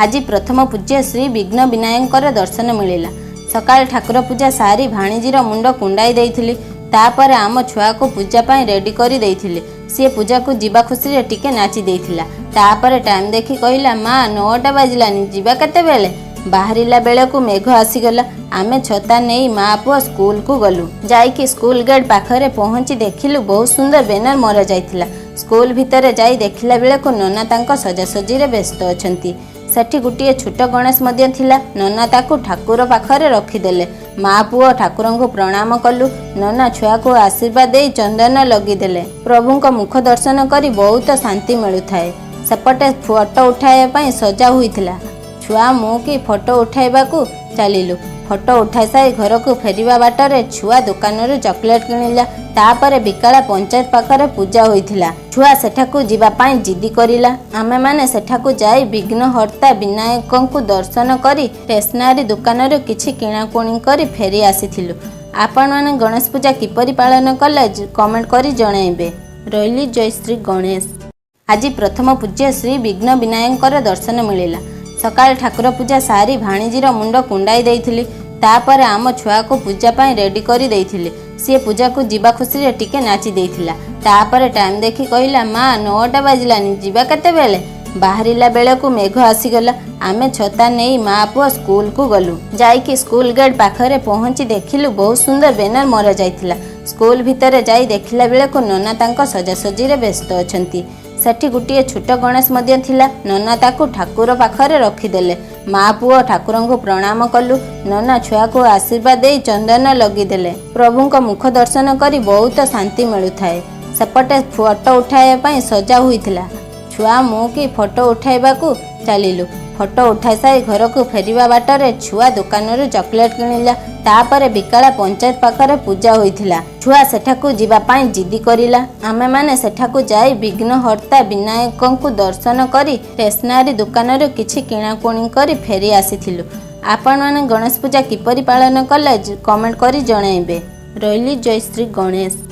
ଆଜି ପ୍ରଥମ ପୂଜ୍ୟ ଶ୍ରୀ ବିଘ୍ନ ବିନାୟକଙ୍କର ଦର୍ଶନ ମିଳିଲା। ସକାଳେ ଠାକୁର ପୂଜା ସାରି ଭାଣିଜୀର ମୁଣ୍ଡ କୁଣ୍ଡାଇ ଦେଇଥିଲି। ତାପରେ ଆମ ଛୁଆକୁ ପୂଜା ପାଇଁ ରେଡ଼ି କରି ଦେଇଥିଲି। ସିଏ ପୂଜାକୁ ଯିବା ଖୁସିରେ ଟିକେ ନାଚି ଦେଇଥିଲା। ତାପରେ ଟାଇମ୍ ଦେଖି କହିଲା, "ମା, 9ଟା ବାଜିଲାନି, ଯିବା କେତେବେଳେ?" ବାହାରିଲା ବେଳକୁ ମେଘ ଆସିଗଲା। ଆମେ ଛତା ନେଇ ମା ପୁଅ ସ୍କୁଲକୁ ଗଲୁ। ଯାଇକି ସ୍କୁଲ ଗେଟ୍ ପାଖରେ ପହଞ୍ଚି ଦେଖିଲୁ, ବହୁତ ସୁନ୍ଦର ବ୍ୟାନର ମରାଯାଇଥିଲା। ସ୍କୁଲ ଭିତରେ ଯାଇ ଦେଖିଲା ବେଳକୁ ନନା ତାଙ୍କ ସଜାସଜିରେ ବ୍ୟସ୍ତ ଅଛନ୍ତି। ସେଠି ଗୋଟିଏ ଛୋଟ ଗଣେଶ ମଧ୍ୟ ଥିଲା। ନନା ତାକୁ ଠାକୁର ପାଖରେ ରଖିଦେଲେ। ମା ପୁଅ ଠାକୁରଙ୍କୁ ପ୍ରଣାମ କଲୁ। ନନା ଛୁଆକୁ ଆଶୀର୍ବାଦ ଦେଇ ଚନ୍ଦନ ଲଗିଦେଲେ। ପ୍ରଭୁଙ୍କ ମୁଖ ଦର୍ଶନ କରି ବହୁତ ଶାନ୍ତି ମିଳୁଥାଏ। ସେପଟେ ଫଟୋ ଉଠାଇବା ପାଇଁ ସଜା ହୋଇଥିଲା। ଛୁଆ ମୁଁ କି ଫଟୋ ଉଠାଇବାକୁ ଚାଲିଲୁ। ଫଟୋ ଉଠାଇ ସାରି ଘରକୁ ଫେରିବା ବାଟରେ ଛୁଆ ଦୋକାନରୁ ଚକୋଲେଟ୍ କିଣିଲା। ତାପରେ ବିକାଳା ପଞ୍ଚାୟତ ପାଖରେ ପୂଜା ହୋଇଥିଲା। ଛୁଆ ସେଠାକୁ ଯିବା ପାଇଁ ଜିଦି କରିଲା। ଆମେମାନେ ସେଠାକୁ ଯାଇ ବିଘ୍ନହର୍ତ୍ତା ବିନାୟକଙ୍କୁ ଦର୍ଶନ କରି ଷ୍ଟେସନାରୀ ଦୋକାନରୁ କିଛି କିଣାକୁଣି କରି ଫେରି ଆସିଥିଲୁ। ଆପଣମାନେ ଗଣେଶ ପୂଜା କିପରି ପାଳନ କଲେ, କମେଣ୍ଟ କରି ଜଣାଇବେ। ରହିଲି, ଜୟ ଶ୍ରୀ ଗଣେଶ। ଆଜି ପ୍ରଥମ ପୂଜ୍ୟ ଶ୍ରୀ ବିଘ୍ନ ବିନାୟକଙ୍କର ଦର୍ଶନ ମିଳିଲା। ସକାଳେ ଠାକୁର ପୂଜା ସାରି ଭାଣିଜୀର ମୁଣ୍ଡ କୁଣ୍ଡାଇ ଦେଇଥିଲି। ତାପରେ ଆମ ଛୁଆକୁ ପୂଜା ପାଇଁ ରେଡ଼ି କରି ଦେଇଥିଲି। ସିଏ ପୂଜାକୁ ଯିବା ଖୁସିରେ ଟିକେ ନାଚି ଦେଇଥିଲା। ତାପରେ ଟାଇମ୍ ଦେଖି କହିଲା, "ମା, 9ଟା ବାଜିଲାନି, ଯିବା କେତେବେଳେ?" ବାହାରିଲା ବେଳକୁ ମେଘ ଆସିଗଲା। ଆମେ ଛତା ନେଇ ମା ପୁଅ ସ୍କୁଲକୁ ଗଲୁ। ଯାଇକି ସ୍କୁଲ ଗେଟ୍ ପାଖରେ ପହଞ୍ଚି ଦେଖିଲୁ, ବହୁତ ସୁନ୍ଦର ବ୍ୟାନର ମରାଯାଇଥିଲା। ସ୍କୁଲ ଭିତରେ ଯାଇ ଦେଖିଲା ବେଳକୁ ନନା ତାଙ୍କ ସଜାସଜିରେ ବ୍ୟସ୍ତ ଅଛନ୍ତି। ସେଠି ଗୋଟିଏ ଛୋଟ ଗଣେଶ ମଧ୍ୟ ଥିଲା। ନନା ତାକୁ ଠାକୁର ପାଖରେ ରଖିଦେଲେ। ମା ପୁଅ ଠାକୁରଙ୍କୁ ପ୍ରଣାମ କଲୁ। ନନା ଛୁଆକୁ ଆଶୀର୍ବାଦ ଦେଇ ଚନ୍ଦନ ଲଗିଦେଲେ। ପ୍ରଭୁଙ୍କ ମୁଖ ଦର୍ଶନ କରି ବହୁତ ଶାନ୍ତି ମିଳୁଥାଏ। ସେପଟେ ଫଟୋ ଉଠାଇବା ପାଇଁ ସଜା ହୋଇଥିଲା। ଛୁଆ ମୁଁ କି ଫଟୋ ଉଠାଇବାକୁ ଚାଲିଲୁ। ଫଟୋ ଉଠାଇ ସାରି ଘରକୁ ଫେରିବା ବାଟରେ ଛୁଆ ଦୋକାନରୁ ଚକୋଲେଟ୍ କିଣିଲା। ତାପରେ ବିକାଳା ପଞ୍ଚାୟତ ପାଖରେ ପୂଜା ହୋଇଥିଲା। ଛୁଆ ସେଠାକୁ ଯିବା ପାଇଁ ଜିଦି କରିଲା। ଆମେମାନେ ସେଠାକୁ ଯାଇ ବିଘ୍ନହର୍ତ୍ତା ବିନାୟକଙ୍କୁ ଦର୍ଶନ କରି ଷ୍ଟେସନାରୀ ଦୋକାନରୁ କିଛି କିଣାକୁଣି କରି ଫେରି ଆସିଥିଲୁ। ଆପଣମାନେ ଗଣେଶ ପୂଜା କିପରି ପାଳନ କଲେ, କମେଣ୍ଟ କରି ଜଣାଇବେ। ରହିଲି, ଜୟ ଶ୍ରୀ ଗଣେଶ।